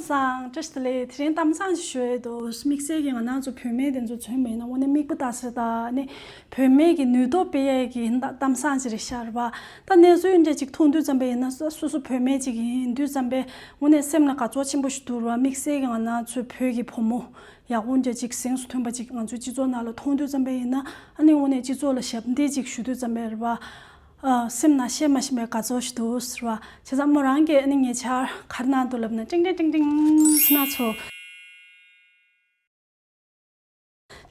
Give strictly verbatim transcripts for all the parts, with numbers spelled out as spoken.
ཙང་བཀྲ་ཤིས་བདེ་ལེགས། དེ་རིང་གཏམ་བཟང་ཞིག་ཞུ་ཡས་འདུག་དམིགས་བསལ་གྱི་ང་རང་ཚོ་བུད་མེད་དེ་ཚོ་མཚོན་པ་ཡིན་ན་དངོས་གནས་མིག་དཔེ་ལྟ་ས་དང་ནི་བུད་མེད་ཀྱི་ནུས་སྟོབས་སྤེལ་ཡས་ཀྱི་གཏམ་བཟང་ཅིག་རེད་ཤག་རེད་པ། ད་གནས་ཚུལ་འདྲ་ཅིག་མཐོང་དུས་ཙམ་པ་ཡིན་ན་སོ་སོ་སོ་བུད་མེད་ཅིག་ཡིན་དུས་ཙམ་པ་དངོས་གནས་སེམས་ལ་དགའ་ཚོར་ཆེན་པོ་ཞིག་འདུག་རེད་པ། དམིགས་བསལ་གྱི་ང་རང་ཚོའི་བོད་ཀྱི་བུ་མོ་ཡག་པོ་འདྲ་ཅིག་གཟེངས་སུ་ཐོན་པ་ཅིག་ང་ཚོའི་སྤྱི་ཚོགས་ནང་ལ་མཐོང་དུས་ཙམ་པ་ཡིན་ན་ཨ་ནི་དངོས་གནས་སྤྱི་ཚོགས་ལ་ཞབས་འདེགས་ཅིག་ཞུ་དུས་ཙམ་པ་རེད་པ། ཨ། སེམས་ནང་བཤད་མ་ཤེས་པའི་དགའ་ཚོར་ཞིག་འདུག་ཟེར་བ། བྱས་ཙང་མོ་རང་གིས་ཨ་ནི་ཉེ་ཆར་ག་རེ་གནང་འདུག་ལབ་ན་ཀྲིང་ཀྲིང་ཀྲིང་ཀྲིང་ཁྱེད་རྣམ་ཚོ།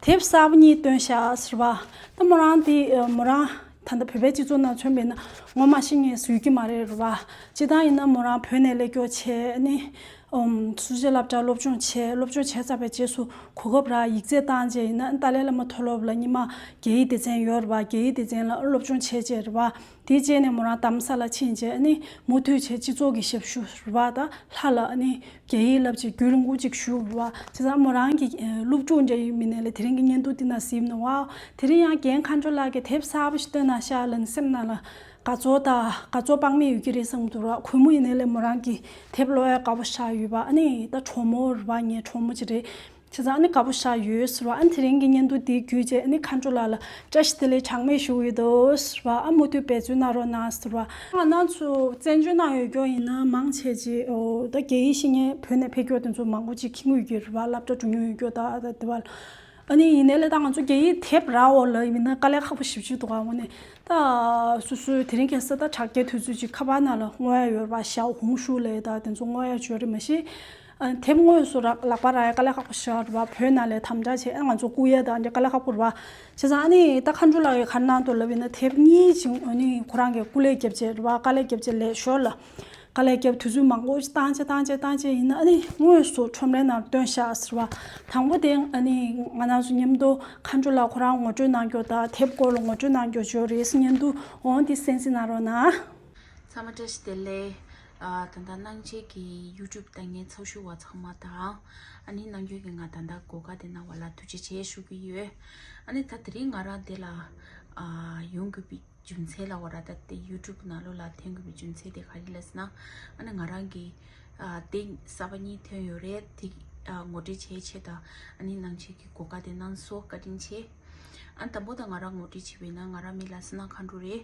དེབ་གསར་པ་གཉིས་བཏོན་ཤག་ཟེར་བ། ད་མོ་རང་དེ་མོ་རང་ད་ལྟ་བོད་པའི་སྤྱི་ཚོགས་ནང་མཚོན་པ་ཡིན་ན་ངོ་མ་ཤེས་མཁན་ཡོད་ཀྱི་མ་རེད་རེད་བ། སྤྱིར་བཏང་ཡིན་ན་མོ་རང་བོད་ནས་སླེབས་ཀྱོག་བྱས་ཨ་ནི། ཨོམ། སུ་ཇེ་སློབ་གྲྭ་སློབ་སྦྱོང་བྱས། སློབ་སྦྱོང་བྱས་ཚར་བའི་རྗེས་སུ་གོ་སྐབས་རག་ཡིག་ཚད་བཏང་རྗེས་ཡིན་ན་ཏཱ་ལའི་བླ་མ་མཐོ་སློབ་ལ་སྔོན་མ་རྒྱ་ཡིག་སྡེ་ཚན་ཡོད་རེད་པ། རྒྱ་ཡིག་སྡེ་ཚན་ལ་སློབ་སྦྱོང་བྱས་རྗེས་རེད་པ། དེ་རྗེས་ནས་མོ་རང་རྡ་རམ་ས་ལ་ཕྱིན་རྗེས་ཨ་ནི་མུ་མཐུད་བྱས་སྤྱི་ཚོགས་ཀྱི་ཞབས་ཞུ་རེད་པ། ད་ལྷ་ལ་ཨ་ནི་རྒྱ་ཡིག་བསླབ་བྱས་རྒྱུན་རིང་པོ་ཅིག་བཞུགས་རེད་པ། བྱས་ཙང་མོ་རང་གི་ཨེ་སློབ་ཕྲུག་འདྲ་ཡིན་མིན་ནས་ལ་དེ་རིང་གི་བརྙན་ཐུང་འདི་ནང་གཟིགས་ན་བ། དེ་རིང་ཡང་རྒན་མཁའ་འགྲོ་ལགས་ཀྱིས་དེབ་གསར་པ་ཞིག་བཏོན་གནང་ཤག་ལབ་ནས་སེམས་ནང་ལ། དགའ་ཚོར་དང་དགའ་ཚོར་དཔག་མེད་ཡོད་ཀྱི་རེད་བསམ་གྱི་འདུག་ར། གུས་མོ་ཡིན་ནའི་ལས་མོ་རང་གིས་དེབ་ཀློག་ཡ་དགའ་པོ་ཞེ་དྲག་ཡོད་པ། ཨ་ནི་ད་གྲོགས་མོ་རེད་པ། ངའི་གྲོགས་མོ་ཅིག་རེད། བྱས་ཙང་ཨ་ནི་དགའ་པོ་ཞེ་དྲག་ཡོད་ཟེར་བ། ཨ་ནི་དེ་རིང་གི་བརྙན་ཐུང་འདི་བརྒྱུད་བྱས་ཨ་ནི་མཁའ་འགྲོ་ལགས་ལ་བཀྲ་ཤིས་བདེ་ལེགས་གྲངས་མེད་ཞུ་གི་ཡོད་དོ་ཟེར་བ། ཨ་མུ་མཐུད་འབད་བརྩོན་གནང་རོགས་གནང་ཟེར་བ། ང་རང་ཚོ་བཙན་བྱོལ་ནང་ཡོད་རྒྱུ་ཡིན་ན་མང་ཆེ་ཅིག་ཨོ་ད་རྒྱ་ཡིག་ཤེས་མཁན་བོད་ནས་ཕེབས་རྒྱུ་དེ་ཚོ་མང་པོ་ཅིག་མཁྱེན་གྱི་ཡོད་ཀྱི་རེད་པ། སློབ་གྲྭ་འགྲོ་མྱོང་ཡོད་རྒྱུ་ད་ད་དེ་བ། ཨ་ནི་ཡིན་ནའི་ལས་ད་ང་ཚོ་རྒྱ་ཡིག་དེབ་རག་འོ་ལབ་ཡིན་ན་དཀའ་ལས་ཁག་པོ་ཞེ་པོ་ཅིག་འདུག་ག། དངོས་གནས་ད་སོ་སོའི་དེ་རིང་ཁ་སང་ད་དྲ་རྒྱའི་དུས་ཚོད་ཅིག་ཁ་པར་ནང་ལ་བསྔོག་ཡ་ཡོད་རེད་པ། ཞའོ་ཧུང་ཞུ་ལབ་ཡ་ད་དེ་ཚོ་བསྔོག་ཡ་ཡོད་རེད། མ་གཞི་ཨ་དེབ་དངོས་སུ་རག་ལག་པ་རག་ཡ་དཀའ་ལས་ཁག་པོ་ཞེ་དྲག་རེད་པ། བོད་ནང་ལ་དམ་དྲག་བྱས་ཨ་ང་ཚོ་བསྐུར་ཡ་ད་འདི་དཀའ་ལས་ཁག་པོ་རེད་པ། བྱས་ཙང་ཨ་ནི་ད་མཁའ་འགྲོ་ལགས་ཀྱིས་ག་རེ་གནང་འདུག་ལབ་ཡིན་ན་དེབ་གཉིས་ཅིག་ཨ་ནི་ཁོ་རང་གིས་སྐུ་ལས་བརྒྱབ་བྱས་རེད་པ། དཀའ་ལས་བརྒྱབ་བྱས་ལས་ཞོར་ལ། དཀའ་ལས་བརྒྱབ་དུས་ཚོད་མང་པོ་ཞིག་བཏང་བྱས་བཏང་བྱས་བཏང་བྱས་ཡིན་ན་ཨ་ནི་དངོས་སུ་ཁྲོམ་རའི་ནང་བཏོན་བཞག་ཟེར་བ། དང་པོ་དེ་ཨ་ནི་ང་རང་ཚོ་མཉམ་དུ་མཁའ་འགྲོ་ལགས་ཁོ་རང་ངོ་སྤྲོད་གནང་རྒྱུ་དང་དེབ་སྐོར་ལ་ངོ་སྤྲོད་གནང་རྒྱུ་ཅིག་ཡོད་རེད། བརྙན་ཐུང་འོང་དེ་གསན་གཟིགས་གནང་རོགས་གནང་། ཚང་མ་བཀྲ་ཤིས་བདེ་ལེགས། ཨ་ད་ལྟ་གནང་བྱེད་ཀྱི་ཡུ་ཊུབ་དང་ངའི་ཚགས་ཤུག་པ་ཚང་མ་དང་། ཨ་ནི་གནང་རྒྱུ་གི་ང་ད་ལྟ་གོ་སྐབས་དེ་གནང་བ་ལ་ཐུགས་རྗེ་ཆེ་ཞུ་གི་ཡོད། ཨ་ནི་ད་དེ་རིང་ང་རང་དེ་ལ་ཨ་ཡོང་དགོས་པའི་རྒྱུ་མཚན་ལབ་དགོས་ར། ད་ལྟ་ཡུ་ཊུབ་ནང་ལོགས་ལ་ཐོན་དགོས་པའི་རྒྱུ་མཚན་དེ་ག་རེ་ལབ་ཟེར་ན། ཨ་ནི་ང་རང་གི་ཨ་དེབ་གསར་པ་གཉིས་ཐོན་ཡོད་རེད། དེ་ཨ་ངོ་སྤྲོད་བྱེད་ཆེད་དང་ཨ་ནི་གནང་བྱེད་ཀྱི་གོ་སྐབས་དེ་གནང་སོང་། བཀའ་དྲིན་ཆེ། ཨ་ནི་དང་པོ་དང་ང་རང་ངོ་སྤྲོད་བྱེད་པ་ཡིན་ན་ང་རང་མིང་ལ་བསོད་ནམས་མཁའ་འགྲོ་རེད།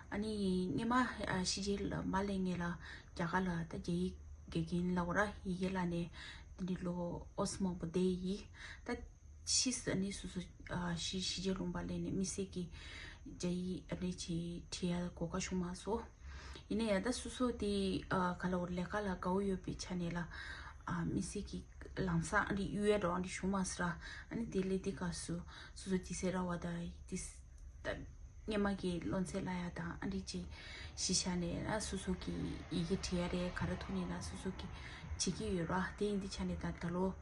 ཨ་ནི་སྔོན་མ་ཨ་ཕྱི་རྒྱལ་ལ་མ་སླེབས་སྔོན་ལ་རྒྱ་གར་ལ་ད་རྒྱ་ཡིག་དགེ་རྒན་ལབ་དགོས་ར། ཡི་གེ་བསླབས་ནས་དེ་འདྲའི་ལོ་ཨོ་ཙམ་མང་པོ་བསྡད་ཡིན། ད་ཕྱིས་སུ་ནི་སོ་སོ་ཨ་ཕྱི་ཕྱི་རྒྱལ་ལུང་པ་སླེབས་ནས་དམིགས་བསལ་གྱི་རྒྱ་ཡིག་ཨ་ནི་ཅིག་ཁྲིད་ཡ་གོ་སྐབས་བྱུང་མ་སོང་། ཡིན་ན་ཡང་ད་སོ་སོ་དེ་ཨ་ག་ལབ་དགོས་རེད། ལས་ཀ་ལ་དགའ་བོ་ཡོད་པའི་ཆ་ནས་ལ་ཨ་དམིགས་བསལ་གྱི་ལམ་སང་ཨ་ནི་གཡུག་ཡ་འགྲོ་ཨ་ནི་བྱུང་མ་སོང་ར། ཨ་ནི་དེ་ལས་དེ་སྐབས་སུ་སོ་སོ་དེ་ཚེ་ར་བ་དང་དེ་ད་སྔོན་མ་གི་སློབ་ཚན་བསླབ་ཡ་དང་ཨ་འདྲ་ཅིག་གཞི་བཞག་ནས་ཨ་སོ་སོ་གི་ཡི་གེ་འབྲི་ཡ་རེད། ག་རེ་ཐུབ་ནས་ན་སོ་སོ་གི་བྱེད་ཀྱི་ཡོད་ར། དེ་ཡིན་དུས་ཆ་ནས་ད་ད་ལོ་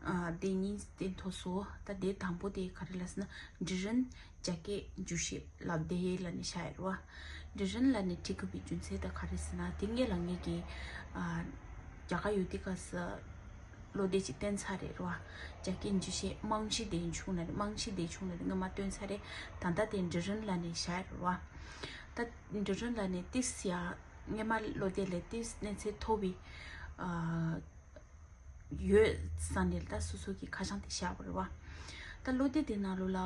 ཨ་དེ་གཉིས་དེ་ཐོག་སོ་ད་དེ་དང་པོ་དེ་ག་རེ་ལབ་ཟེར་ན། འབྲི་རིན་རྒྱ་སྐད་འཇུ་ཤེས་ལབ་བསྡད་ལབ་ནས་བཞག་ཡོད་ར། འབྲི་རིན་ལབ་ནས་འབྲི་དགོས་པའི་རྒྱུ་མཚན་ད་ག་རེ་ཟེར་ན། དེ་སྔོན་ལ་ངེད་ཀྱི་ཨ་རྒྱ་གར་ཡོད་དུས་སྐབས་སུ་བློ་གཏད་ཅིག་བཏོན་ཚར་རེད་ར། རྒྱ་སྐད་འཇུ་ཤེས་རྨང་གཞི་དེ་བྱུང་ན་རེད། རྨང་གཞི་དེ་བྱུང་ན་རེད། སྔོན་མ་བཏོན་ཚར་རེད། ད་ལྟ་དེ་འབྲི་རིན་ལབ་ནས་བཞག་ཡོད་ར། ད་འབྲི་རིན་ལབ་ནས་ཏིས་ཡ་སྔོན་མ་བློ་གཏད་ལས་ཏིས་གནས་ཚད་མཐོ་བའི་ཨ་ཡོད་ས་ནས་ད་སོ་སོ་གི་ཁ་བྱང་དེ་བཞག་པ་རེད་བ། ད་བློ་གཏད་དེ་ནང་ལོགས་ལ་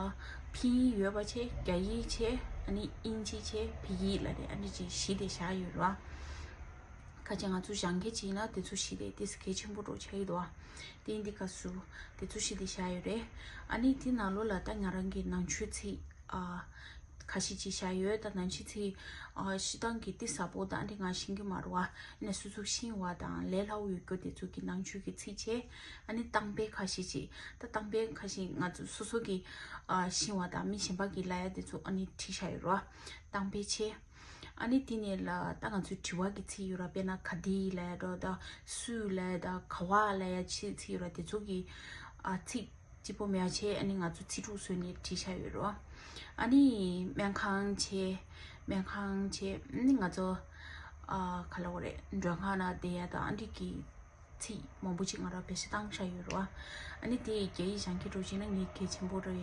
ཕིན་ཡིག་ཡོད་པ་བྱས། རྒྱ་ཡིག་བྱས། ཨ་ནི་དབྱིན་ཇི་བྱས། བོད་ཡིག་ལབ་ནས་ཨ་ནི་ཅིག་བཞི་དེ་བཞག་ཡོད་རེད་བ། ཁ་ཅིག་ང་ཚོ་སྦྱང་མཁན་ཅིག་ཡིན་ན་དེ་ཚོ་བཞི་དེ་ཏིས་གལ་ཆེན་པོ་འདྲ་ཆགས་ཀྱི་འདུག་བ། དེ་ཡིན་དུས་སྐབས་སུ་དེ་ཚོ་བཞི་དེ་བཞག་ཡོད་རེད། ཨ་ནི་དེ་ནང་ལོགས་ལ་ད་ང་རང་གི་ནང་ཆོས་ཚིག་ཨ་ཁ་ཤས་ཅིག་བཞག་ཡོད། ད་ནང་ཆོས་ཚིག་ཨ་སྤྱིར་བཏང་གི་ཏིས་ཟབ་པོ་ད་ཨ་འདྲ་ང་ཤེས་ཀྱི་མ་རེད་བ། ཨ་ནི་སོ་སོ་ཤེས་པ་དང་ལས་སླ་པོ་ཡོད་རྒྱུ་དེ་ཚོ་གི་ནང་ཆོས་ཀྱི་ཚིག་བྱས། ཨ་ནི་གཏམ་དཔེ་ཁ་ཤས་ཅིག་ད་གཏམ་དཔེ་ཁ་ཤས་ང་ཚོ་སོ་སོ་གི་ཨ་ཤེས་པ་དང་མི་གཞན་པ་གི་ལབ་ཡ་དེ་ཚོ་ཨ་ནི་བྲིས་བཞག་ཡོད་རེད་བ། གཏམ་དཔེ་བྱས། ཨ་ནི་དེ་ནས་ལ་ད་ང་ཚོའི་དྲི་བ་གི་ཚིག་ཡོད་ར། དཔེར་ན་ག་དེ་ལབ་ཡ་འདྲ་ད་སུས་ལབ་ཡ་ད་ག་བ་ལབ་ཡ་ཆེ་ཚིག་ཡོད་ར། དེ་ཚོ་གི་ཨ་ཚིག་གཅིག་པོ་མེད་པ་བྱས། ཨ་ནི་ང་ཚོ་ཚིག་གྲོགས་བཟོས་ནས་བྲིས་བཞག་ཡོད་ར། ཨ་ནི་སྨན་ཁང་བྱས། སྨན་ཁང་བྱས། ཨ་ནི་ང་ཚོ་ཨ་ག་ལབ་དགོས་རེད། མགྲོན་ཁང་ནང་བསྡད་ཡ་ད་ཨ་འདྲ་གི་ཚིག་མང་པོ་ཅིག་ང་རང་བེད་སྤྱོད་བཏང་བཞག་ཡོད་རེད་བ། ཨ་ནི་དེ་རྒྱ་ཡིག་སྦྱང་མཁན་འདྲ་བྱས་ན་ངས་གལ་ཆེན་པོ་རེད་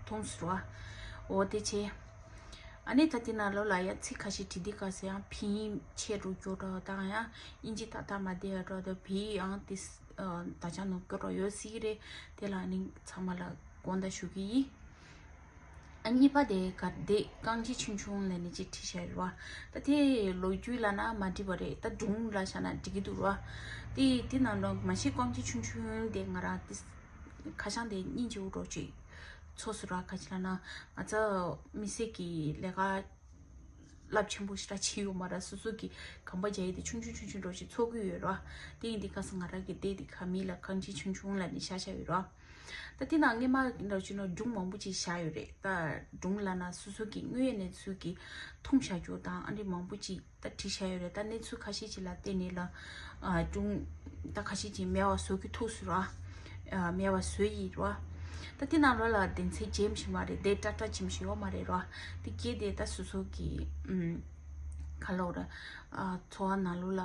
མཐོང་སོང་རེད་བ། འོ་དེ་བྱས། ཨ་ནི་ད་དེ་ནང་ལོགས་ལ་ཡང་ཚིག་ཁ་ཤས་བྲིས་དུས་སྐབས་སུ་ཡང་ཕིན་ཡིག་ཆད་འགྲོ་སྐྱོ་འདྲ་དང་ཡང་དབྱིན་ཇི་ཏག་ཏག་མ་བསྡད་འདྲ་དང་བོད་ཡིག་ཡང་དེ་ད་ཆ་ནོར་སྐྱོ་འདྲ་ཡོད་སྲིད་ཀྱི་རེད། དེ་ལ་ཨ་ནི་ཚང་མ་ལ་དགོངས་དག་ཞུ་གི་ཡིན། ཨ་གཉིས་པ་དེ་ག་དེ་རྐང་རྗེས་ཆུང་ཆུང་ལབ་ནས་ཅིག་བྲིས་བཞག་ཡོད་རེད་བ། ད་དེ་ལོ་རྒྱུས་ལབ་ན་མ་འགྲིག་པ་རེད། ད་སྒྲུང་ལ་བཞག་ན་འགྲིག་གི་འདུག་ར། དེ་དེ་ནང་ལོགས་མ་གཞི་རྐང་རྗེས་ཆུང་ཆུང་དེ་ང་རང་དེ་ཁ་བྱང་དེ་སྙིང་རྗེ་པོ་འདྲ་ཅིག་ཚོར་སོང་ར། ག་ཅི་ལབ་ན་ང་ཚོ་དམིགས་བསལ་གྱི་ལས་ཀ་རླབས་ཆེན་པོ་ཞེ་དྲག་བྱེད་ཡོད་མ་ར། སོ་སོ་གི་གོམ་པ་རྒྱག་ཡས་དེ་ཆུང་ཆུང་ཆུང་ཆུང་འདྲ་ཅིག་ཚོར་གི་ཡོད་ར། དེ་ཡིན་དུས་སྐབས་སུ་ང་རང་གི་དེབ་དེ་ག་མིང་ལ་རྐང་རྗེས་ཆུང་ཆུང་ལབ་ནས་བཞག་བཞག་ཡོད་ར། ད་དེ་ནང་སྔོན་མ་འདྲ་བྱས་ན་སྒྲུང་མང་པོ་ཅིག་བཞག་ཡོད་རེད། ད་སྒྲུང་ལབ་ན་སོ་སོ་གི་དངོས་ཡོད་གནས་ཚུལ་གྱི་མཐོང་བཞག་རྒྱུ་དང་ཨ་འདྲ་མང་པོ་ཅིག་ད་བྲིས་བཞག་ཡོད་རེད། ད་གནས་ཚུལ་ཁ་ཤས་ཅིག་ལ་བརྟེན་ནས་ལ་ཨ་སྒྲུང་ད་ཁ་ཤས་ཅིག་མེད་པ་བཟོ་གི་ཐུག་སོང་ར། ཨ་མེད་པ་བཟོས་ཡིན་ར། ད་དེ་ནང་ལོགས་ལ་དོན་ཚན་རྒྱས་ཞིག་མ་རེད། དེ་ཏག་ཏག་ཅིག་ཞིག་ཡོད་མ་རེད་ར། དེ་གས་དེ་ད་སོ་སོ་གི་ཨམ་ག་ལབ་ར། ཨ་འཚོ་བ་ནང་ལོགས་ལ་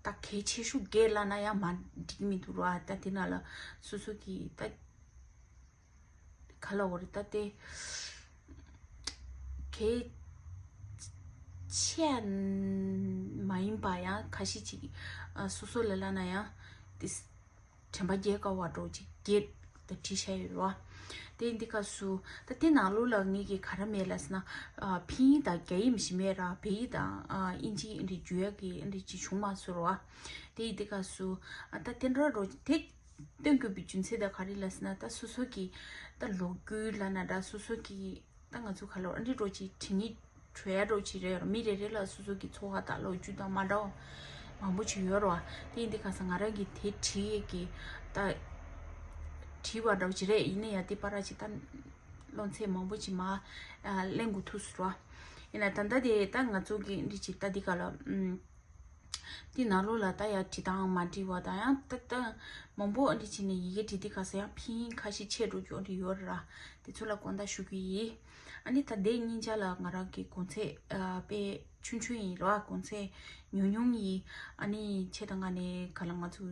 ད་གལ་ཆེ་ཤོས་གས་ལབ་ན་ཡང་མ་འགྲིག་མི་འདུག་ར། ད་དེ་ནང་ལ་སོ་སོ་གི་ད་ག་ལབ་དགོས་རེད། ད་དེ་གལ་ཆེ་མ་ཡིན་པ་ཡང་ཁ་ཤས་ཅིག་ཨ་སོ་སོ་ལ་ལབ་ན་ཡང་དེ་དྲན་པ་བརྗེད་དཀའ་བ་འདྲ་ཅིག་གས་ད་བྲིས་བཞག་ཡོད་རེད་བ། དེ་འདི་སྐབས་སུ་ད་དེ་ནང་ལོགས་ལ་ངེད་ཀྱིས་ག་རེ་མེད་ལབ་ཟེར་ན། ཨ་ཕིན་ཡིག་དང་རྒྱ་ཡིག་ཞིག་མེད་ར། བོད་ཡིག་དང་ཨ་དབྱིན་ཇི་འདི་བརྗོད་ཡག་གི་འདི་ཅིག་བྱུང་མ་སོང་ར། དེ་ཡིན་དུས་སྐབས་སུ་ཨ་ད་དེ་འདྲ་འདྲ་དེ་སྟོན་དགོས་པའི་རྒྱུ་མཚན་དེ་ག་རེ་ལབ་ཟེར་ན། ད་སོ་སོ་གི་ད་ལོ་རྒྱུས་ལབ་ན་འདྲ། སོ་སོ་གི་ད་ང་ཚོ་ག་ལབ་ཨ་འདྲ་འདྲ་ཅིག་དྲི་ངན་བྲོ་ཡག་འདྲ་ཅིག་རེད། མི་རེ་རེ་ལ་སོ་སོ་གི་འཚོ་བ་དང་ལོ་རྒྱུས་དང་མ་འདྲ་བ་མང་པོ་ཅིག་ཡོད་རེད་བ། དེ་ཡིན་དུས་སྐབས་སུ་ང་རང་གིས་དེ་བྲིས་ཡས་ཀྱི་ད་བྲིས་པ་འདྲ་ཅིག་རེད། ཡིན་ན་ཡང་དེ་བར་ཅིག་ད་བློ་འཚབ་མང་པོ་ཅིག་མར་ཨ་གླེང་དགོས་ཐུག་སོང་ར། ཡིན་ན་ད་ལྟ་དེ་ད་ང་ཚོ་གི་འདི་ཅིག་ད་འདི་ག་ལ་ཨམ་དེ་ནང་ལོགས་ལ་ད་ཡང་བྲིས་སྟངས་མ་འགྲིག་པ་དང་ཡང་ད་ད་མང་པོ་འདི་བྱས་ནས་ཡི་གེ་བྲིས་དུས་སྐབས་སུ་ཡང་ཕིན་ཡིག་ཁ་ཤས་ཆད་འགྲོ་རྒྱུ་འདི་ཡོད་ར། དེ་ཚོ་ལ་དགོངས་དག་ཞུ་གི་ཡིན། ཨ་ནི་ད་ལྟའི་སྙིང་རྗེ་ལ་ང་རང་གི་གོང་ཚད་ཨ་དཔེ་ཆུང་ཆུང་ཡིན་ར། གོང་ཚད་ཉུང་ཉུང་ཡིན། ཨ་ནི་ཆེད་དུ་ང་ནི་ག་ལ་ང་ཚོ་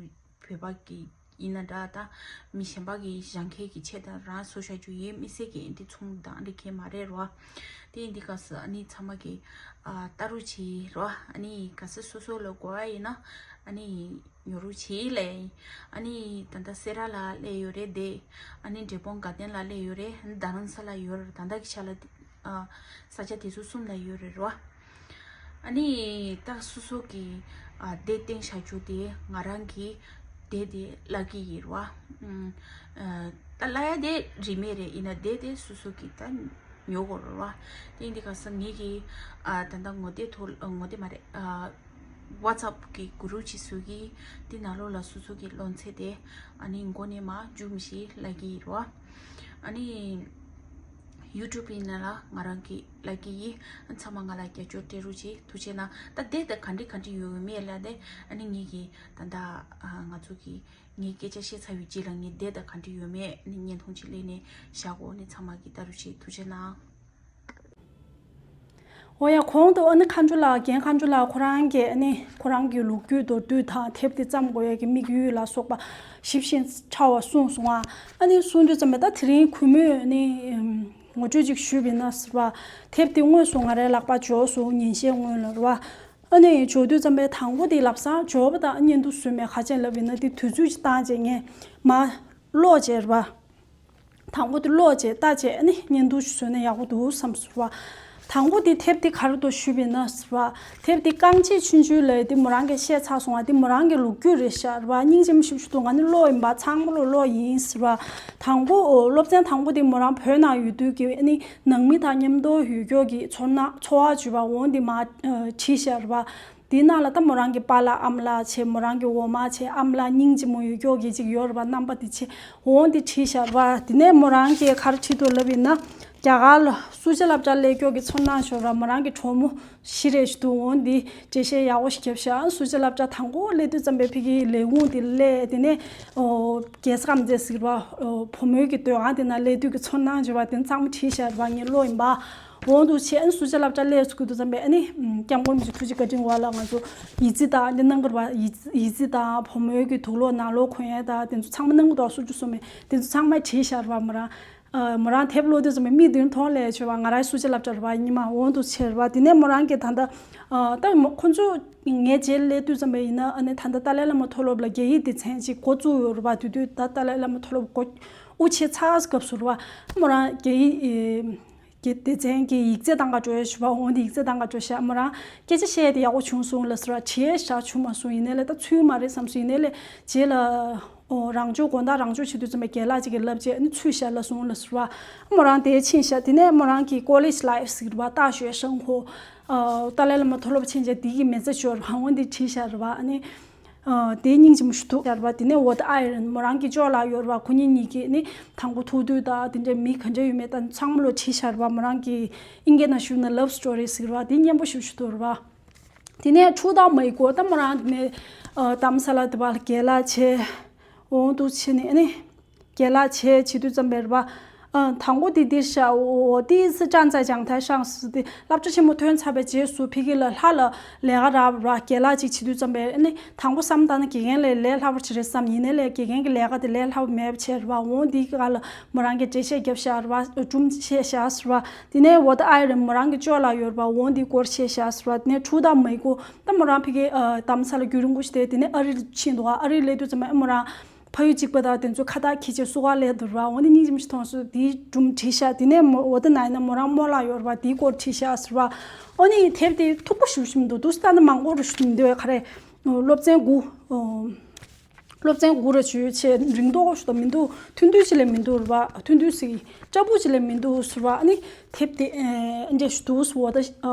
བོད་པ་གི་ཡིན་ན་འདྲ། ད་མི་གཞན་པ་གི་གཞན་ཁའི་གི་ཆེད་དུ་རང་བཟོ་བཞག་རྒྱུ་ཡིན། མི་སེར་གི་འདི་ཚོང་དང་འདི་གས་མ་རེད་ར། དེ་ཡིན་དུས་སྐབས་སུ་ཨ་ནི་ཚང་མ་གི་ཨ་ལྟ་རོགས་བྱེད་ར། ཨ་ནི་གལ་སྲིད་སོ་སོ་ལ་དགོས་པ་ཡིན་ན་ཨ་ནི་ཉོ་རོགས་བྱེད་ལབ། ཨ་ནི་ད་ལྟ་སེ་ར་ལ་སླེབས་ཡོད་རེད་དེ། ཨ་ནི་འབྲས་སྤུངས་དགའ་ལྡན་ལ་སླེབས་ཡོད་རེད། ཨ་ནི་རྡ་རམ་ས་ལ་ཡོད་རེད། ད་ལྟ་གི་ཆ་ལ་ཨ་ས་ཆ་དེ་ཚོ་གསུམ་ལ་ཡོད་རེད་ར། ཨ་ནི་ད་སོ་སོ་གི་ཨ་དེབ་བཏོན་བཞག་རྒྱུ་དེ་ང་རང་གི་དེབ་དེ་བརླག་གི་ཡིན་ར། ཨ་ད་བརླག་ཡ་དེ་རིན་མེད་རེད། ཡིན་ན་དེབ་དེ་སོ་སོ་གི་ད་ཉོ་དགོས་རེད་ར། དེ་ཡིན་དུས་སྐབས་སུ་ངེད་ཀྱི་ཨ་ད་ལྟ་ངོ་དེབ་ཐོག་ངོ་དེབ་མ་རེད། ཨ་ཝ་ཚབ་གི་གུ་རུབ་ཅིག་བཟོས་ཀྱི། དེ་ནང་ལོགས་ལ་སོ་སོ་གི་སློབ་ཚན་དེ་ཨ་ནི་མགོ་ནས་མར་མཇུག་མ་ཞིག་བརླག་གི་ཡིན་ར། ཨ་ནི་ཡུ་ཊུབ་ཡིན་ན་ལ་ང་རང་གི་བརླག་གི་ཡིན། ཚང་མ་ང་ལ་རྒྱབ་སྐྱོར་སྤྲད་རོགས་བྱེད། ཐུགས་རྗེ་གནང་། ད་དེབ་དེ་ག་འདྲ་ག་འདྲ་ཡོད་མེད་ལབ་དེ་ཨ་ནི་ངེད་ཀྱི་ད་ལྟ་ཨ་ང་ཚོ་གི་ངས་སྐད་ཆ་བཤད་ཚར་བའི་རྗེས་ལ་ངས་དེབ་དེ་ག་འདྲ་ཡོད་མེད་ཨ་ནི་བརྙན་ཐུང་ཅིག་ལེན་ནས་བཞག་གོ། ཨ་ནི་ཚང་མ་གི་ལྟ་རོགས་བྱེད། ཐུགས་རྗེ་གནང་། འོ་ཡ། གོང་དུ་ཨ་ནི་མཁའ་འགྲོ་ལགས། རྒན་མཁའ་འགྲོ་ལགས་ཁོ་རང་གིས་ཨ་ནི་ཁོ་རང་གི་ལོ་རྒྱུས་མདོར་བསྡུས་དང་དེབ་དེ་བརྩམས་དགོས་ཡས་ཀྱི་དམིགས་ཡུལ་ལ་སོགས་པ་ཞིབ་ཅིང་ཕྲ་བ་གསུངས་སོང་ང་། ཨ་ནི་གསུང་དུས་ཙམ་པ་ད་དེ་རིང་གུས་མོས་ཨ་ནི་ངོ་སྤྲོད་ཅིག་ཞུས་པ་ཡིན་ན་ཟེར་བ། དེབ་དེ་དངོས་སུ་ང་རའི་ལག་པར་འབྱོར་སོང་། ཉིན་ཤས་སྔོན་ལ་རེད་བ། ཨ་ནི་འབྱོར་དུས་ཙམ་པའི་དང་པོ་དེ་ལབ་སང་འབྱོར་བ་དང་བརྙན་ཐུང་བཟོས་མེད། ག་ཅི་ལབ་ཡིན་ན་དེ་དུས་ཚོད་ཅིག་བཏང་རྗེས་ངས་མར་ཀློག་བྱས་རེད་བ། དང་པོ་དེ་ཀློག་བྱས་ལྟ་བྱས་ཨ་ནི་བརྙན་ཐུང་ཞིག་བཟོས་ན་ཡག་པོ་འདུག་བསམ་སོང་བ། དང་པོ་དེ་དེབ་དེ་ག་རེ་འདུག་ཞུས་པ་ཡིན་ན་ཟེར་བ། དེབ་དེ་རྐང་རྗེས་ཆུང་ཆུང་ལབ་ཡས་དེ་མོ་རང་གིས་བཤད་ཚར་སོང་བ། དེ་མོ་རང་གི་ལོ་རྒྱུས་རེད་ཤག་རེད་བ། སྙིང་རྗེ་མོ་ཞེ་པོ་ཞིག་འདུག་ང་ནི་ཀློག་ཡིན་པ། ཚང་མ་ལོ་ཀློག་ཡིན་ཟེར་བ། དང་པོ་སློབ་ཚན་དང་པོ་དེ་མོ་རང་བོད་ནང་ཡོད་དུས་ཀྱི་ཨ་ནི་ནང་མི་དང་མཉམ་དུ་ཡོད་སྐྱོ་གི་ཚོར་སྣང་ཚོར་བ་བརྗོད་པ་འོ་འདི་མར་བྲིས་ཤག་རེད་བ། དེའི་ནང་ལ་ད་མོ་རང་གི་པཱ་ལགས་ཨ་མ་ལགས་བྱས། མོ་རང་གི་འོ་མ་བྱས། ཨ་མ་ལགས་སྙིང་རྗེ་མོ་ཡོད་སྐྱོ་གི་ཅིག་ཡོད་རེད་བ། རྣམ་པ་དེ་བྱས་འོ་འདི་བྲིས་ཤག་རེད་བ། དེ་ནས་མོ་རང་གིས་ག་རེ་བྲིས་འདུག་ལབ་ཡིན་ན། རྒྱ་གར་ལ་སུ་ཇཱ་སློབ་གྲྭ་སླེབས་སྐྱོ་གི་ཚོར་སྣང་ཤོར་ར། མོ་རང་གི་གྲོགས་མོ་བཞི་རེ་ཞིག་འདུག་འོ་འདི་འགྲེལ་བཤད་ཡག་པོ་ཞིག་བརྒྱབ་ཤག་སུ་ཇཱ་སློབ་གྲྭ་དང་པོ་སླེབས་དུས་ཙམ་པའི་ཕ་གིའི་ལས་ཁུངས་དེ་སླེབས། དེ་ནས་ཨོ་རྒྱལ་ས་ཀ་མ་ཚད་ཟེར་བ། ཨོ་བུ་མོའི་གི་སྡོད་ཁང་དེ་ན་སླེབས་དུས་ཀྱི་ཚོར་སྣང་བརྗོད་པ་དེ་ཚང་མ་བྲིས་ཤག་རེད་བ། ངས་ཀློག་ཡིན་པ། འོང་འདུག་བྱས། ཨ་ནི་སུ་ཇཱ་སློབ་གྲྭ་སླེབས་སུ་དགོས་དུས་ཙམ་པས་ཨ་ནི་སྐྱབས་མགོན་མི་ཆོས་ཐུགས་རྗེ་བཀའ་དྲིན་འོག་ལ་ང་ཚོ་ཡིག་རྩིས་དང་འདི་གནང་གི་རེད་བ། ཡིག་ཡིག་རྩིས་དང་བུ་མོའི་གི་དུག་ལོག་ནང་ལོགས་གོན་ཡས་དང་དེ་ཚོ་ཚང་མ་གནང་གི་འདུག་སུ་ཇཱ་སློབ་མས་དེ་ཚོ་ཚང་མ་བྲིས་ཤག་རེད་བ། མོ་རང་ ཨ། མོ་རང་དེབ་ཀློག་དུས་ཙམ་པ་མིག་མདུན་མཐོང་ལས་བྱས་པ། ང་རང་སུ་ཅི་ལབ་འདྲ་རེད་པ། ཉི་མ་འོང་དུ་ཆེ་རེད་པ། དེ་ནས་མོ་རང་གིས་ད་ལྟ། ཨ། ད་མོ་ཁོ་ཚོ་ངའི་རྗེས་སླེབས་དུས་ཙམ་པ་ཡིན་ན། ཨ་ནི་ད་ལྟ་ཏཱ་ལའི་བླ་མ་མཐོ་སློབ་ལ་རྒྱ་ཡིག་སྡེ་ཚན་ཅིག་འགོ་བཙུགས་ཡོད་རེད་པ། དེ་དུས་ད་ཏཱ་ལའི་བླ་མ་མཐོ་སློབ་འགོ་དབུ་ཕྱེ་ཚར་སྐབས་སུ་རེད་པ། མོ་རང་རྒྱ་ཡིག་ཨེ་གི་སྡེ་ཚན་གྱི་ཡིག་ཚད་གཏང་ག་འགྲོ་ཡ་ཞུ་བ། འོ་འདི་ཡིག་ཚད་གཏང་ག་འགྲོ་ཤག་མོ་རང་སྐད་ཆ་བཤད་དེ་ཡག་པོ་བྱུང་སོང་ལབ་ཟེར་བ། བྱས་ཤག་བྱུང་མ་སོང་། ཡིན་ནའི་ལས་ད་ཚུད་མ་རེད་བསམ་སོང་། ཡིན་ནའི་ལས་རྗེས་ལ། ཨོ། རང་སྦྱོང་དགོང་དག་རང་སྦྱོང་བྱེད་དུས་ཙམ་པ་རྒན་ལགས་ཅིག་གིས་ལབ་བྱས། ཨ་ནི་ཚུད་ཤག་ལབ་སོང་ལབ་ཟེར་བ། མོ་རང་དེ་ཕྱིན་ཤག་དེ་ནས་མོ་རང་གི་ཀོ་ལེཇ་ལའིབ་ཟེར་བ། 大学生活། ཨ། ཏཱ་ལའི་བླ་མ་མཐོ་སློབ་ཕྱིན་བྱས་དེ་གི་མི་ཚེ་ཤོར་བ། འོ་འདི་བྲིས་ཤག་རེད་པ། ཨ་ནི། ཨ། དེ་སྙིང་རྗེ་མོ་ཞིག་འདུག་ཡ་རེད་པ། དེ་ནས་ཝོ་ཏི་ཨའི་རན་མོ་རང་གི་ཅོ་ལགས་ཡོད་རེད་པ། ཁོ་གཉིས་གཉིས་ཀྱིས་ནི་དང་པོ་ཐུག་དུས་ད་དེ་འདྲའི་མི་ག་འདྲ་ཡོད་མེད་ད་ཚང་མ་ལོ་བྲིས་ཤག་རེད་པ། མོ་རང་གི་ཨིན་སྐད་ནང་ཞུས་ན་ལབ་སི་ཊོ་རི་ཟེར་བ། དེ་སྙན་པོ་ཞིག་ཞིག་འདུག་རེད་པ། དེ་ནས་ཆུ་དང་མའི་གོ་ད་མོ་རང་དེ་ནས། ཨ། དྷ་རམ་ས་ལ་དེ་བ་ལ་རྒན་ལགས་བྱས། འོང་དུ་ཕྱིན་ནས་ཨ་ནི། རྒན་ལགས་བྱས་བྱེད་དུས་ཙམ་པ་རེད་པ། ཨ། དང་པོ་དེ་འདིར་བཞག་འོ། 第一次站在讲台上 ཟེར་དེ་བསླབ་བྱ་ཆེན་མོ་ཐོན་ཚར་བའི་རྗེས་སུ་ཕ་གི་ལ་ལྷ་ལ་ལས་ཀ་རག་ར། རྒན་ལགས་ཅིག་བྱེད་དུས་ཙམ་པ་ཨ་ནི་དང་པོ་བསམ་བཏང་ན་དགེ་རྒན་ལས་ལས་སླ་པོ་ཅིག་རེད་བསམ། ཡིན་ནའི་ལས་དགེ་རྒན་གྱི་ལས་ཀ་དེ་ལས་སླ་པོ་མེད་པ་བྱས་རེད་པ། འོང་དེའི་སྒང་ལ་མོ་རང་གིས་འགྲེལ་བཤད་བརྒྱབ་ཤག་རེད་པ། སྒྲུང་བཤད་ཤག་ཟེར་བ། དེ་ནས་ཝོ་ཏི་ཨའི་རན་མོ་རང་གི་ཅོ་ལགས་ཡོད་རེད་པ། འོང་དེའི་སྐོར་བཤད་ཤག་ཟེར་བ། དེ་ནས་ཆུ་དང་མའི་གོ་ད་མོ་རང་ཕ་གི། ཨ། དྷ་རམ་ས་ལ་རྒྱུན་རིང་པོ་ཞིག་བསྡད། དེ་ནས་ཨ་རི་ཕྱིན་འདུག་ཨ་རི་སླེབས་དུས་ཙམ་པ་མོ་རང་ཕ་ཡུལ་གཅིག་པ་དང་དེ་ཚོ་ཁ་བཏགས་འཁྱེར་བྱས་བསུ་ག་སླེབས་འདུག་ར། འོ་འདི་སྙིང་རྗེ་མོ་ཞིག་མཐོང་སོང་། དེའི་སྒྲུང་བྲིས་ཤག་དེ་ནས་མོ་ཝོ་ཏི་ནའི་ན་མོ་རང་རྨོ་ལགས་ཡོད་རེད་པ། དེའི་སྐོར་བྲིས་ཤག་ཟེར་བ། འོ་ནི་དེབ་དེ་མཐུག་པོ་ཞེ་པོ་ཞིག་མི་འདུག་འདུག་སེ་ལྟ་ན་མང་པོ་རུ་ཞིག་མི་འདུག་ག་རེ། སློབ་ཚན་དགུ། སློབ་ཚན་དགུ་ར་བྱོས་བྱས་རིང་ཏོག་ཞིག་ད་མི་འདུག་ཐུང་ཐུང་ཞིག་ལས་མི་འདུག་རེད་པ། ཐུང་ཐུང་ཞིག་སྐྲ་སྦུག་ཞིག་ལས་མི་འདུག་ཟེར་བ། ཨ་ནི་དེབ་དེ་ཨེ་འདྲ་ཞིག་འདུག་ཟེར་བ། ད་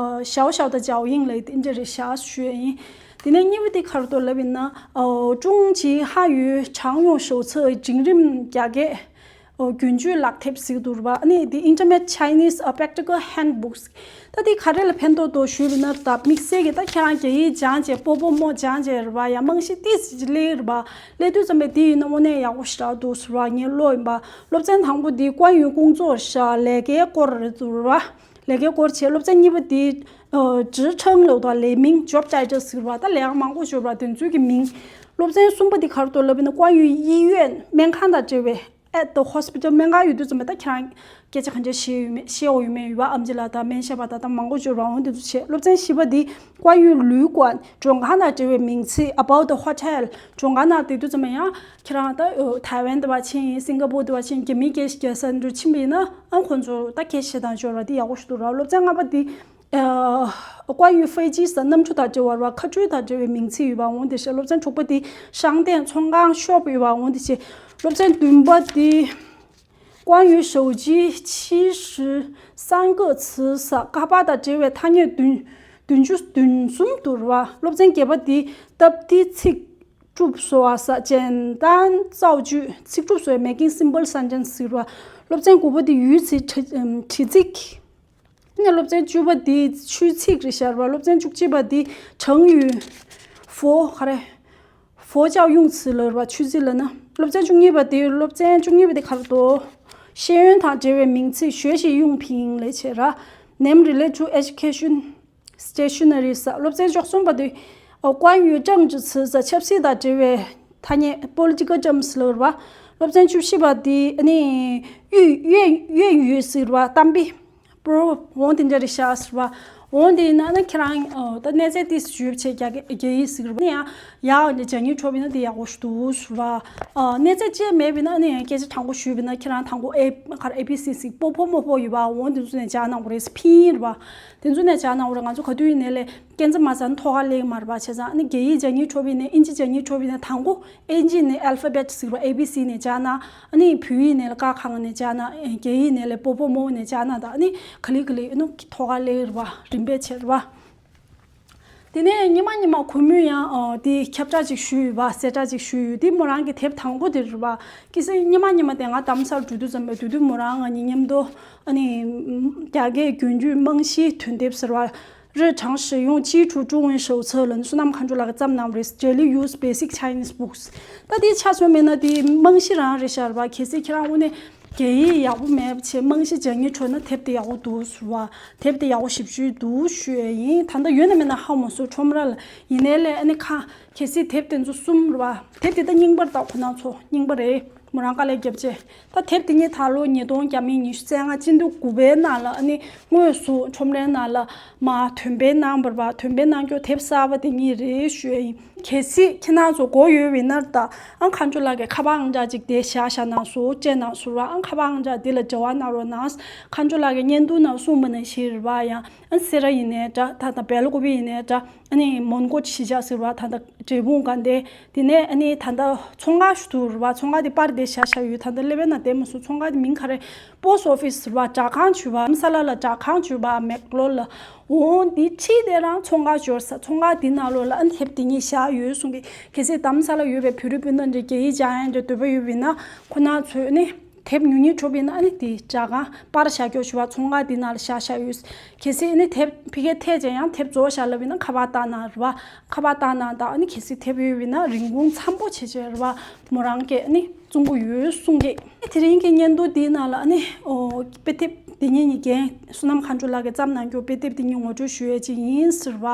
ཞའོ་ཞའོ་དང་ཇའོ་ཡིང་ལབ་དེ་འདྲ་རེད་ཤག་ཞུ་ཡ་ཡིན། དེ་ནས་གཉིས་པ་དེ་ག་རེ་འདུག་ལབ་ཡིན་ན། ཨོ། 中级汉语常用手册 འབྲིང་རིམ་རྒྱ་སྐད། ཨོ། རྒྱུན་སྤྱོད་ལག་དེབ་ཟེར་གྱི་འདུག་རེད་པ། ཨ་ནི་དེ་Intermediate Chinese A Practical Handbooks། ད་དེ་ག་རེ་ལ་ཕན་ཐོགས་འདུག་ཞུས་པ་ན། ད་དམིགས་བསལ་གྱི་ད་ཁྱེད་རང་རྒྱ་ཡིག་སྦྱངས་བྱས། པོ་པོ་མོ་སྦྱངས་བྱས་རེད་པ། ཡང་རྨང་གཞི་ཏོག་ཙམ་ཅིག་སླེབས་རེད་པ། སླེབས་དུས་ཙམ་པ་དེ་ཡིན་ན་དངོས་གནས་ཡག་པོ་ཞེ་དྲག་འདུག་ཟེར་བ་ངས་ཀློག་ཡིན་པ། སློབ་ཚན་དང་པོ་དེ་关于工作 རེད་ཤག་ལས་ཀའི་སྐོར་རེད་འདུག་རེད་པ། ལས་ཀའི་སྐོར་བྱས། སློབ་ཚན་གཉིས་པ་དེ། ཨོ། 职称 ལབ་དང་ལས་མིང་། Job Title ཟེར་བ། ད་ལས་ཀ་མང་པོ་ཡོད་རེད་པ། དེ་ཚོའི་གི་མིང་། སློབ་ཚན་གསུམ་པ་དེ་ག་རེ་འདུག་ལབ་ཡིན་ན། 关于医院 སྨན་ཁང་དང་འབྲེལ་བའི། At the hospital སྨན་ཁང་ཡོད་དུས་ཙམ་པ་ད་ཁྱེད་རང་སྐད་ཆ་གང་འདྲ་བཤད་ཡོད་མེད། བཤད་འོས་ཡོད་མེད། ཡོད་པ། ཨེམ་ཆི་ལགས་དང་སྨན་ཞབས་པ་དང་ད་མང་པོ་ཡོད་རེད་པ། འོ་དེ་ཚོ་བྱས། སློབ་ཚན་བཞི་པ་འདི་关于旅馆 མགྲོན་ཁང་དང་འབྲེལ་བའི་མིང་ཚིག About the hotel མགྲོན་ཁང་ནང་བསྡད་དུས་ཙམ་པ་ཡང་ཁྱེད་རང་ད་ཐའེ་ཝན་དེ་བ་ཕྱིན་ཡིན། སིང་ག་པོར་དེ་བ་ཕྱིན། རྒྱ་མིའི་སྐད་ཞིག་རྒྱག་ས་འདྲ་ཕྱིན་པ་ཡིན་ན། ཨ། ཁོང་ཚོ་ད་སྐད་བཤད་སྟངས་སྦྱོར་བ་འདི་ཡག་པོ་ཞིག་འདུག་ར། སློབ་ཚན་ལྔ་པ་འདི། ཨ། 关于飞机 ཟེར། གནམ་གྲུ་དང་འབྲེལ་བ་རེད་པ། མཁའ་འགྲུལ་དང་འབྲེལ་བའི་མིང་ཚིག་ཡོད་པ། འོ་དེ་བྱས། སློབ་ཚན་དྲུག་པ་འདི་商店 ཚོང་ཁང་ཤོབ་ཡོད་པ། འོ་དེ་བྱས། སློབ་ཚན་བདུན་པ་འདི་关于手机七十三个词 ཟེར། ཀ་པ་དང་འབྲེལ་བའི་ཐ་སྙད་བདུན། བདུན་ཅུ་དོན་གསུམ་འདུག་ར། སློབ་ཚན་བརྒྱད་པ་འདི་སྟབས་བདེའི་ཚིག་གྲུབ་བཟོ་བ་ཟེར། 简单造句 ཚིག་གྲུབ་བཟོ་བའི། Making simple sentence ཟེར་བ། སློབ་ཚན་དགུ་པ་འདི་ཡུལ་ཚིག་དྲི་དྲི་ཚིག་ནས་སློབ་ཚན་བཅུ་པ་འདི་ཆོས་ཚིག་རེད་ཤག་ར། སློབ་ཚན་བཅུ་གཅིག་པ་འདི་成语 佛 ག་རེ། 佛教用词 ལབ་ར། ཆོས་ཚིག་ལབ་ན། སློབ་ཚན་བཅུ་གཉིས་པ་འདི། སློབ་ཚན་བཅུ་གཉིས་པ་འདི་ག་རེ་འདུག 学院 དང་འབྲེལ་བའི་མིང་ཚིག 学习用品 ལབ་བྱས་ར། Name relate to education stationery ཟེར། སློབ་ཚན་བཅུ་གསུམ་པ་འདི། ཨོ། 关于政治词 ཟེར། ཆབ་སྲིད་དང་འབྲེལ་བའི་ཐ་སྙད། Political terms ལབ་ར། སློབ་ཚན་བཅུ་བཞི་པ་འདི་ཨ་ནི་ཡུས་ཡུས་ཡུས་ཡུས་ཟེར་བ། གཏམ་དཔེ། པོ་རོ་འོང་དེ་འདྲ་རེད་ཤག་ཟེར་བ། འོང་དེ་ཡིན་ན་ཨ་ནི་ཁྱེད་རང་། ཨོ། ད་གནས་ཚད་ཏིས་ཞུས་བྱས་རྒྱ་སྐད་རྒྱ་ཡིག་ཟེར་བ་ནི་ཡང་ཡག་ནི་སྦྱང་ཡིག་འཕྲོ་བ་ཡིན་ན་དེ་ཡག་པོ་ཞིག་འདུག་ཟེར་བ། ཨ། གནས་ཚད་ཅིག་མེད་པ་ཡིན་ན་ཨ་ནི་ཡང་སྐད་ཆ་དྲང་པོ་ཞུས་པ་ཡིན་ན། ཁྱེད་རང་དང་པོ་ཨེ་ག་རེ། ཨེ་བི་སི་སི་པོ་པོ་མོ་པོ་ཡོད་པ། འོང་དེ་ཚོ་ནས་སྦྱང་གནང་དགོས་རེད། ཕིན་ཡིག་རེད་པ། དེ་ཚོ་ནས་སྦྱང་གནང་དགོས་རེད། ང་ཚོ་ག་དུས་ཡིན་ནའི་ལས་ཁྱེད་ཚོ་མ་སྦྱངས་ན་ཐོག་ཁ་སླེབས་ཀྱི་མ་རེད་པ། བྱས་ཙང་ཨ་ནི་རྒྱ་ཡིག་སྦྱང་ཡིག་འཕྲོ་བ་ཡིན་ནའི། ཨིན་ཇི་སྦྱང་ཡིག་འཕྲོ་བ་ཡིན་ནའི། དང་པོ་ཨིན་ཇི་ནས་ཨལ་ཕ་བེད་ཟེར་བ། ཨེ་བི་སི་ནས་སྦྱང་ན། ཨ་ནི་བོད་ཡིག་ནས་ལ་ཀ་ཁ་ག་ནས་སྦྱང་ན། རྒྱ་ཡིག་ནས་ལ་པོ་པོ་མོ་ནས་སྦྱང་ན། ད་ཨ་ནི་ག་ལེ་ག་ལེ་ཨ་ནི་ཐོག་ཁ་སླེབས་རེད་པ། རིམ་པས་བྱས་རེད་པ། དེ་ནས་ཉི་མ་ཉི་མ་གུས་མོས་ཡང་། ཨོ། དེ་ཁྱབ་བསྒྲགས་ཅིག་ཞུས་ཡོད་པ། གསལ་བསྒྲགས་ཅིག་ཞུས་ཡོད། དེ་མོ་རང་གི་དེབ་དང་པོ་དེ་རེད་པ། གལ་སྲིད་ཉི་མ་ཉི་མ་དེ་ང་དྷ་རམ་ས་ལ་འགྲོ་དུས་ཙམ་པ། དེ་དུས་མོ་རང་ང་གཉིས་མཉམ་དུ་ཨ་ནི་རྒྱ་སྐད་རྒྱུན་སྤྱོད་རྨང་གཞིའི་དོན་དེབ་ཟེར་བ། 日常使用基础中文手册 ལ་ནི་བསོད་ནམས་མཁའ་འགྲོ་ལགས་ཀྱིས་བརྩམས་གནང་བ་རེད། Daily Use Basic Chinese Books ད་དེ་ཆ་མཚོན་པ་ཡིན་ན་དེ་རྨང་གཞི་རང་རེད་ཤག་རེད་པ། གལ་སྲིད་ཁྱེད་རང་དངོས་གནས་རྒྱ་ཡིག་ཡག་པོ་མེད་པ་བྱས་རྨང་གཞི་སྦྱང་ཡིག་འཕྲོ་ན་དེབ་དེ་ཡག་པོ་འདུག་ཟེར་བ། དེབ་དེ་ཡག་པོ་ཞེ་པོ་ཅིག་འདུག་ཞུ་ཡ་ཡིན། ད་ལྟ་ཡོད་ན་མེད་ན་ཧ་མ་སོང་། ཁྲོམ་ར་ལ་ཡིན་ནའི་ལས་ཨ་ནི་ཁ་ གལ་སྲིད་དེབ་དེ་ཚོ་གསུམ་རེད་བ། དེབ་དེ་ད་རྙིང་པར་ད་ཁོ་ན་ཚོ་རྙིང་པ་རེད། མོ་རང་དཀའ་ལས་བརྒྱབ་བྱས། ད་དེབ་དེ་ཉིད་ད་ལོ་ཉིས་སྟོང་བརྒྱ་མེད་ཉི་ཤུ་རྩ་ལྔ་སྤྱི་ཟླ་དགུ་པའི་ནང་ལ་ཨ་ནི་དངོས་སུ་ཁྲོམ་རའི་ནང་ལ་མར་འདོན་སྤེལ་གནང་བ་རེད་བ། འདོན་སྤེལ་གནང་རྒྱུ་དེབ་གསར་པ་དེ་ཉིད་རེད་ཞུ་ཡ་ཡིན། གལ་སྲིད་ཁྱེད་རང་ཚོ་དགོས་ཡོད་པ་ཡིན་ན་ད་ཨ་མཁའ་འགྲོ་ལགས་ཀྱི་ཁ་པར་ཨང་གྲངས་ཅིག་དེ་བཞག་བཞག་གནང་སོང་། སྤྲད་གནང་སོང་ར། ཨ་ཁ་པར་ཨང་གྲངས་དེ་ལ་འབྲེལ་བ་གནང་རོགས་གནང་། མཁའ་འགྲོ་ལགས་ཀྱི་བརྙན་ཐུང་ནང་གསུངས་པ་ནང་བཞིན་རེད་བ། ཡང་ཨ་སེ་ར་ཡིན་ནའི་འདྲ། ད་ད་སྦེལ་ཀོབ་ཡིན་ནའི་འདྲ། ཨ་ནི་མོན་གྷོ་གཞིས་ཆགས་ཟེར་བ། ད་ད་འབྲས་སྤུངས་དགའ་ལྡན། དེ་ནས་ཨ་ནི་ད་ད་ཚོང་ཁང་ཞིག་འདུག་རེད་བ། ཚོང་ཁང་དེ་པར་དེ་བཞག་བཞག་ཡོད། ད་ད་སླེབས་པ་ན་དེ་མ་སུ་ཚོང་ཁང་དེ་མིང་ག་རེ། པོ་སི་ཊི་ཨོ་ཕི་སི་རེད་བ།་སྦྲག་ཁང་བྱུས་པ། དྷ་རམ་ས་ལ་ལ་སྦྲག་ཁང་བྱུས་པ། མེག་ལོར་ལ། འོང་དེ་ཁྲིད་དེ་རང་ཚོང་ཁང་འབྱོར་ས། ཚོང་ཁང་དེ་ནང་ལོགས་ལ་ཨ་ནི་དེབ་དེ་ཉིད་བཞག་ཡོད་གསུང་གི། གལ་སྲིད་དྷ་རམ་ས་ལ་ཡོད་པའི་བོད་རིགས་སྤུན་ཟླ་འདྲ་རྒྱ་ཡིག་སྦྱང་ཡ་འདྲ་འདོད་པ་ཡོད་པ་ཡིན་ན་ཁོ་ན་ཚོས་ནི། དེབ་ཉུང་ཉུང་འཕྲོད་པ་ཡིན་ན་ཨ་ནི་དེ་སྦྲག་ཁང་པར་བཞག་རྒྱུ་ཞུ་བ། ཚོང་ཁང་དེ་ནང་ལ་བཞག་བཞག་ཡོད། གལ་སྲིད་ཨ་ནི་དེབ་ཕ་གིར་ཐད་བྱས་ཡང་དེབ་རྫོགས་བཞག་ལབ་ཡིན་ན་ཁ་པར་བཏང་གནང་རེད་བ། ཁ་པར་བཏང་གནང་དང་། ཨ་ནི་གལ་སྲིད་དེབ་ཡོད་པ་ཡིན་ན་རིན་གོང་འཚམ་པོ་བྱེད་བྱས་རེད་བ། མོ་རང་གིས་ཨ་ནི་བཙོང་གི་ཡོད་གསུང་གི། དེ་རིང་གི་བརྙན་ཐུང་འདིའི་ནང་ལ་ཨ་ནི་ཨོ་དཔེ་དེབ་འདི་ཉིད་ནི་རྒན་བསོད་ནམས་མཁའ་འགྲོ་ལགས་ཀྱིས་བརྩམས་གནང་རྒྱུ་དཔེ་དེབ་འདི་ཉིད་ངོ་སྤྲོད་ཞུ་ཡས་ཅིག་ཡིན་ཟེར་བ།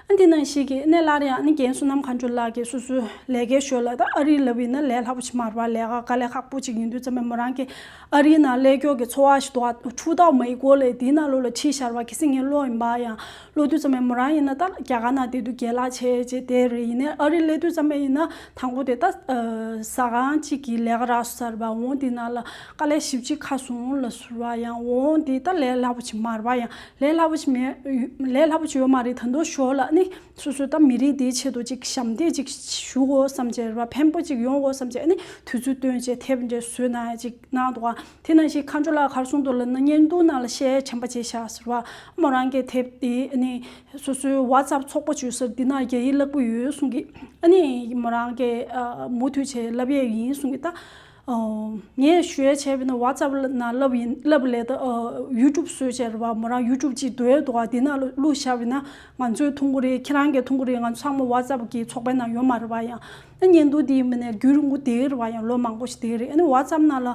ཨ་འདི་ནང་བཞིན་གྱི་ཨ་ནི་སླར་ཡང་ཨ་ནི་རྒན་བསོད་ནམས་མཁའ་འགྲོ་ལགས་ཀྱིས་སོ་སོའི་ལས་ཀའི་ཞོར་ལ་ད་ཨ་རི་ལབ་ཡིན་ན་ལས་སླ་པོ་ཞིག་མ་རེད་བ། ལས་ཀ་དཀའ་ལས་ཁག་པོ་ཅིག་ཡིན་དུས་ཙམ་པས་མོ་རང་གིས་ཨ་རིའི་ནང་སླེབས་རྒྱུ་གི་འཚོ་བ་ཞིག་འདུག་བ། ཁྲུའུ་ཐའོ་མའི་གོ་ལའི་དེའི་ནང་ལོགས་ལ་ཁྲིད་བཞག་རེད་བ། གལ་སྲིད་ངས་ཀློག་ཡིན་པ་ཡང་། ཀློག་དུས་ཙམ་པས་མོ་རང་ཡིན་ན་ད་རྒྱ་གར་ནང་བསྡད་དུས་རྒན་ལགས་བྱས་བྱས་བསྡད་རེད། ཡིན་ནའི་ཨ་རི་སླེབས་དུས་ཙམ་པས་ཡིན་ན་དང་པོ་དེ་ད་ཨ་ཟ་ཁང་གཅིག་གི་ལས་ཀ་རག་སོང་ཟེར་བ། འོང་དེ་ནང་ལ་དཀའ་ལས་ཞེ་པོ་ཅིག་ཁག་སོང་ལབ་ཟེར་བ། ཡང་འོང་དེ་ད་ལས་སླ་པོ་ཅིག་མ་རེད་བ། ཡང་ལས་སླ་པོ་ཅིག་མེད། ལས་སླ་པོ་ཅིག་ཡོད་མ་རེད། ད་དུང་ཞོར་ལ་ནི་སོ་སོའི་ད་མི་རིགས་དེའི་ཆེད་དུ་ཅིག་ཞབས་འདེགས་ཅིག་ཞུ་དགོས་བསམ་བྱས་རེད་བ། ཕན་པོ་ཅིག་ཡོང་དགོས་བསམ་བྱས་ནི་དུས་ཚོད་བཏོན་བྱས་དེབ་འདྲ་བཟོས་གནང་ཡ་ཅིག་གནང་འདུག་ག། དེ་ནང་བཞིན་མཁའ་འགྲོ་ལགས་ག་རེ་གསུངས་འདུག་ལབ་ན། བརྙན་ཐུང་ནང་ལ་བཤད་དྲན་པ་བརྗེད་བཞག་ཟེར་བ། མོ་རང་གིས་དེབ་དེ་ནི་སོ་སོའི་ཝ་ཙབ་ཚོགས་པ་བྱོས་ཟེར། འདི་ནང་རྒྱ་ཡིག་བསླབ་ཀྱི་ཡོད་གསུང་གི། ཨ་ནི་མོ་རང་གིས་ཨ་མུ་མཐུད་བྱས་བསླབ་ཡས་ཡིན་གསུང་གི། ད་ཨ་ངས་ཞུ་ཡས་བྱས་པ་ཡིན་ན་ཝ་ཙབ་ནང་བསླབ་ཡིན། བསླབ་ལས་ད་ཨ་ཡུ་ཊུབ་བཟོས་བྱས་རེད་བ། མོ་རང་ཡུ་ཊུབ་ཅིག་འདུག་ཡས་འདུག་ག། འདི་ནང་ལ་བླུགས་བཞག་པ་ཡིན་ན་ང་ཚོས་མཐོང་གི་རེད། ཁྱེད་རང་གིས་མཐོང་གི་རེད། ང་ཚོ་ཚང་མ་ཝ་ཙབ་གི་ཚོགས་པའི་ནང་ཡོད་མ་རེད་བ། ཡང་ཨ་བརྙན་ཐུང་འདི་ཡིན་པ་ནས་རྒྱུན་རིང་པོ་བསྡད་ཀྱི་རེད་བ། ཡང་ལོ་མང་པོ་ཞིག་བསྡད་ཀྱི་རེད། ཨ་ནི་ཝ་ཙབ་ནང་ལ་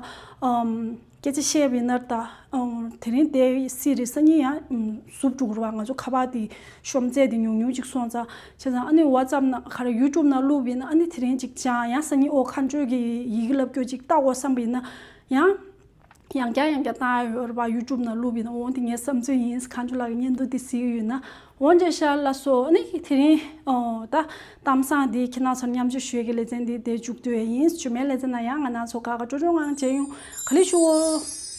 ཨམ། སྐད་ཆ་བཤད་པ་ཡིན་ན་ད། ཨང་། དེ་རིང་དེ་སྲིད་རེད། སང་ཉིན་ཡང་ཨང་ཟུབ་འགྲོ་གི་རེད་བ། ང་ཚོ་ཁ་པར་དེ་ཤོམ་ཚད་དེ་ཉུང་ཉུང་ཅིག་སོང་ཙང་། བྱས་ཙང་ཨ་ནི་ཝ་ཙབ་ནང་ག་རེ་ཡུ་ཊུབ་ནང་བླུགས་པ་ཡིན་ན་ཨ་ནི་དེ་རིང་ཅིག་སྦྱང་། ཡང་སང་ཉིན་ཨོ་མཁའ་འགྲོ་གི་ཡི་གེ་བསླབ་རྒྱུ་ཅིག་ལྟ་དགོས་བསམ་པ་ཡིན་ན་ཡང་། ཡང་བསྐྱར་ཡང་བསྐྱར་བཏང་ཡ་ཡོད་རེད་བ། ཡུ་ཊུབ་ནང་བླུགས་པ་ཡིན་ན། འོ་དེ་ངའི་བསམ་ཚུལ་ཡིན། མཁའ་འགྲོ་ལགས་ཀྱི་བརྙན་ཐུང་དེ་གཟིགས་ཡོད་ན། འོ་འདྲ་ཤག་ལགས་སོ། ཨ་ནི་དེ་རིང་ཨོ་ད་གཏམ་བཟང་འདི་ཁྱེད་རང་ཚོར་མཉམ་སྤྱོད་ཞུ་ཡས་ཀྱི་ལེ་ཚན་འདི་དེ་མཇུག་བསྡུ་ཡས་ཡིན། རྗེས་མའི་ལེ་ཚན་ནང་ཡང་ང་རང་ཚོ་ཁ་ཁ་ཁྲོ་ཁྲོ་ངང་མཇལ་ཡོང་། ག་ལེ་ཞུའོ།